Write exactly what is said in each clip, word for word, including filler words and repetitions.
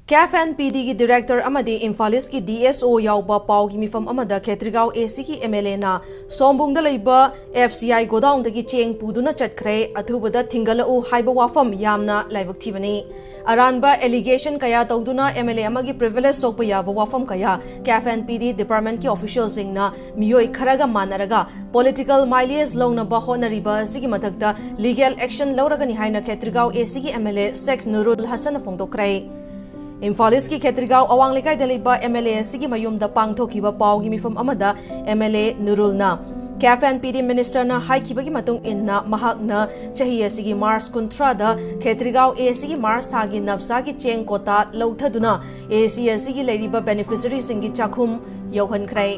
CAF and PDꯒꯤ director ꯑꯃꯗꯤ ꯏꯝꯐꯥꯜ ꯏꯁꯀꯤ DSO ꯌꯥꯎꯕ ꯄꯥꯎꯒꯤ ꯃꯤꯐꯝ ꯑꯃꯗ ꯈꯦꯇ꯭ꯔꯤꯒꯥꯎ ACꯒꯤ MLAꯅ ꯁꯣꯝꯕꯨꯡꯗ ꯂꯩꯕ FCI godownꯗꯒꯤ ꯆꯦꯡ ꯄꯨꯗꯨꯅ ꯆꯠꯈ꯭ꯔꯦ, ꯑꯊꯨꯕꯗ ꯊꯤꯡꯒꯠꯂꯛꯎ ꯍꯥꯏꯕ ꯋꯥꯐꯝ ꯌꯥꯝꯅ ꯂꯥꯏꯕꯛ ꯊꯤꯕꯅꯤ꯫ ꯑꯔꯥꯟꯕ allegation ꯀꯌꯥ ꯇꯧꯗꯨꯅ MLA ꯑꯃꯒꯤ privilege ꯁꯣꯛꯄ ꯌꯥꯕ ꯋꯥꯐꯝ ꯀꯌꯥ CAF and PD departmentꯀꯤ officialꯁꯤꯡꯅ ꯃꯤꯑꯣꯏ ꯈꯔꯒ ꯃꯥꯟꯅꯔꯒ political mileage ꯂꯧꯅꯕ ꯍꯣꯠꯅꯔꯤꯕ ꯑꯁꯤꯒꯤ ꯃꯊꯛꯇ legal action ꯂꯧꯔꯒꯅꯤ ꯍꯥꯏꯅ ꯈꯦꯇ꯭ꯔꯤꯒꯥꯎ ACꯒꯤ MLA ꯁꯦꯈ ꯅꯨꯔꯨꯜ ꯍꯁꯟꯅ ꯐꯣꯡꯗꯣꯛꯈ꯭ꯔꯦ꯫ ꯏꯝꯐꯥꯜ ꯏꯁꯀꯤ ꯈꯦꯇ꯭ꯔꯤꯒꯥꯎ ꯑꯋꯥꯡ ꯂꯩꯀꯥꯏꯗ ꯂꯩꯕ MLA ꯑꯁꯤꯒꯤ ꯃꯌꯨꯝꯗ ꯄꯥꯡꯊꯣꯛꯈꯤꯕ ꯄꯥꯎꯒꯤ ꯃꯤꯐꯝ ꯑꯃꯗ MLA ꯅꯨꯔꯨꯜꯅ CAF and PD ministerꯅ ꯍꯥꯏꯈꯤꯕꯒꯤ ꯃꯇꯨꯡ ꯏꯟꯅ ꯃꯍꯥꯛꯅ ꯆꯍꯤ ꯑꯁꯤꯒꯤ ꯃꯥꯔꯆ ꯀꯨꯟꯊ꯭ꯔꯥꯗ ꯈꯦꯇ꯭ꯔꯤꯒꯥꯎ ACꯒꯤ ꯃꯥꯔꯆ ꯊꯥꯒꯤ ꯅꯞꯁꯥꯒꯤ ꯆꯦꯡ quota ꯂꯧꯊꯗꯨꯅ AC ꯑꯁꯤꯒꯤ ꯂꯩꯔꯤꯕ beneficiaryꯁꯤꯡꯒꯤ ꯆꯥꯛꯈꯨꯝ ꯌꯧꯍꯟꯈ꯭ꯔꯦ꯫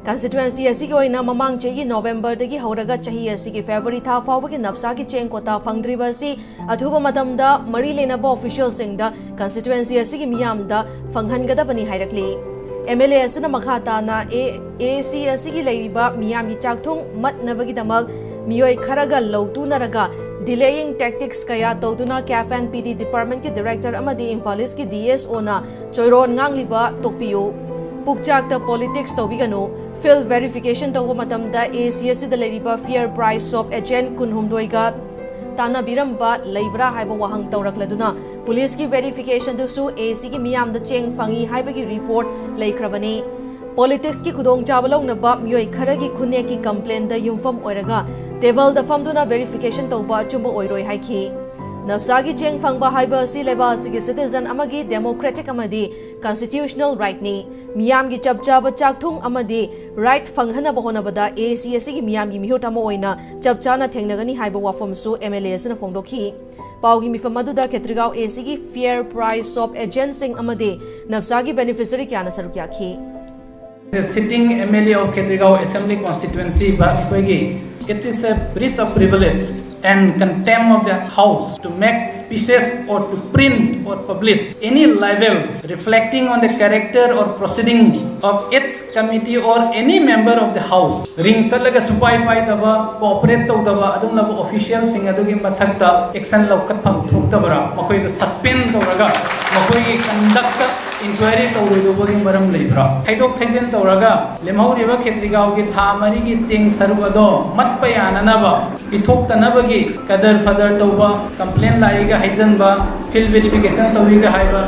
Constituency ꯑꯁꯤꯒꯤ ꯑꯣꯏꯅ ꯃꯃꯥꯡ ꯆꯍꯤꯒꯤ Novemberꯗꯒꯤ ꯍꯧꯔꯒ ꯆꯍꯤ ꯑꯁꯤꯒꯤ February ꯊꯥ ꯐꯥꯎꯕꯒꯤ ꯅꯞꯁꯥꯒꯤ ꯆꯦꯡ quota ꯐꯪꯗ꯭ꯔꯤꯕ ꯑꯁꯤ ꯑꯊꯨꯕ ꯃꯇꯝꯗ ꯃꯔꯤ ꯂꯩꯅꯕ officialꯁꯤꯡꯗ constituency ꯑꯁꯤꯒꯤ ꯃꯤꯌꯥꯝꯗ ꯐꯪꯍꯟꯒꯗꯕꯅꯤ ꯍꯥꯏꯔꯛꯂꯤ꯫ MLA ꯑꯁꯤꯅ ꯃꯈꯥ ꯇꯥꯅ A-, AC ꯑꯁꯤꯒꯤ ꯂꯩꯔꯤꯕ ꯃꯤꯌꯥꯝꯒꯤ ꯆꯥꯛꯊꯨꯡ ꯃꯠꯅꯕꯒꯤꯗꯃꯛ ꯃꯤꯑꯣꯏ ꯈꯔꯒ ꯂꯧꯇꯨꯅꯔꯒ delaying tactics ꯀꯌꯥ ꯇꯧꯗꯨꯅ CAF and PD departmentꯀꯤ director ꯑꯃꯗꯤ ꯏꯝꯐꯥꯜ ꯏꯁꯀꯤ DSOꯅ ꯆꯣꯏꯔꯣꯟ ꯉꯥꯡꯂꯤꯕ ꯇꯣꯛꯄꯤꯌꯨ꯫ ꯄꯨꯛꯆꯥꯛꯇ politics ꯇꯧꯕꯤꯒꯅꯨ꯫ Field verification ꯇꯧꯕ ꯃꯇꯝꯗ AC ꯑꯁꯤꯗ ꯂꯩꯔꯤꯕ fair price shop agent ꯀꯨꯟꯍꯨꯝꯗꯣꯏꯒ ꯇꯥꯟꯅꯕꯤꯔꯝꯕ ꯂꯩꯕ꯭ꯔꯥ ꯍꯥꯏꯕ ꯋꯥꯍꯪ ꯇꯧꯔꯛꯂꯗꯨꯅ ꯄꯨꯂꯤꯁꯀꯤ verificationꯗꯨꯁꯨ ACꯒꯤ ꯃꯤꯌꯥꯝꯗ ꯆꯦꯡ ꯐꯪꯏ ꯍꯥꯏꯕꯒꯤ report ꯂꯩꯈ꯭ꯔꯕꯅꯤ꯫ Politicsꯀꯤ ꯈꯨꯗꯣꯡꯆꯥꯕ ꯂꯧꯅꯕ ꯃꯤꯑꯣꯏ ꯈꯔꯒꯤ ꯈꯨꯟꯅꯦꯛꯀꯤ complaintꯗ ꯌꯨꯝꯐꯝ ꯑꯣꯏꯔꯒ tableꯗ ꯐꯝꯗꯨꯅ verification ꯇꯧꯕ ꯑꯆꯨꯝꯕ ꯑꯣꯏꯔꯣꯏ ꯍꯥꯏꯈꯤ꯫ ꯅꯞꯁꯥꯒꯤ ꯆꯦꯡ ꯐꯪꯕ ꯍꯥꯏꯕ ꯑꯁꯤ ꯂꯩꯕꯥꯛ ꯑꯁꯤꯒꯤ citizen ꯑꯃꯒꯤ democratic ꯑꯃꯗꯤ constitutional rightꯅꯤ꯫ ꯃꯤꯌꯥꯝꯒꯤ ꯆꯞ ꯆꯥꯕ ꯆꯥꯛꯊꯨꯡ ꯑꯃꯗꯤ right ꯐꯪꯍꯟꯅꯕ ꯍꯣꯠꯅꯕꯗ AC ꯑꯁꯤꯒꯤ ꯃꯤꯌꯥꯝꯒꯤ ꯃꯤꯍꯨꯠ ꯑꯃ ꯑꯣꯏꯅ ꯆꯞ ꯆꯥꯅ ꯊꯦꯡꯅꯒꯅꯤ ꯍꯥꯏꯕ ꯋꯥꯐꯝꯁꯨ MLA ꯑꯁꯤꯅ ꯐꯣꯡꯗꯣꯛꯈꯤ꯫ ꯄꯥꯎꯒꯤ ꯃꯤꯐꯝ ꯑꯗꯨꯗ ꯈꯦꯇ꯭ꯔꯤꯒꯥꯎ ACꯒꯤ fair price shop agentꯁꯤꯡ ꯑꯃꯗꯤ ꯅꯞꯁꯥꯒꯤ beneficiary ꯀꯌꯥꯅ ꯁꯔꯨꯛ ꯌꯥꯈꯤ꯫ Sitting MLA of Khetrigao Assembly Constituency ꯕ ꯑꯩꯈꯣꯏꯒꯤ it is a breach of privilege and contempt of the house to make speeches or to print or publish any libel reflecting on the character or proceedings of its committee or any member of the house. Ring ꯆꯠꯂꯒ ꯁꯨꯄꯥꯏ ꯄꯥꯏꯗꯕ, cooperate ꯇꯧꯗꯕ ꯑꯗꯨꯒꯨꯝꯂꯕ officialꯁꯤꯡ ꯑꯗꯨꯒꯤ ꯃꯊꯛꯇ action ꯂꯧꯈꯠꯐꯝ ꯊꯣꯛꯇꯕ꯭ꯔꯥ? ꯃꯈꯣꯏꯗꯨ suspend ꯇꯧꯔꯒ ꯃꯈꯣꯏꯒꯤ conductꯇ inquiry ꯇꯧꯔꯣꯏꯗꯧꯕꯒꯤ ꯃꯔꯝ ꯂꯩꯕ꯭ꯔꯥ? ꯊꯩꯗꯣꯛ ꯊꯩꯖꯤꯟ ꯇꯧꯔꯒ ꯂꯦꯝꯍꯧꯔꯤꯕ ꯈꯦꯇ꯭ꯔꯤꯒꯥꯎꯒꯤ ꯊꯥ ꯃꯔꯤꯒꯤ ꯆꯦꯡ ꯁꯔꯨꯛ ꯑꯗꯣ ꯃꯠꯄ ꯌꯥꯅꯅꯕ, ꯄꯤꯊꯣꯛꯇꯅꯕꯒꯤ ꯀꯗꯔ ꯐꯗꯔ ꯇꯧꯕ, complaint ꯂꯥꯛꯏꯒ ꯍꯥꯏꯖꯟꯕ, field verification ꯇꯧꯏꯒ ꯍꯥꯏꯕ,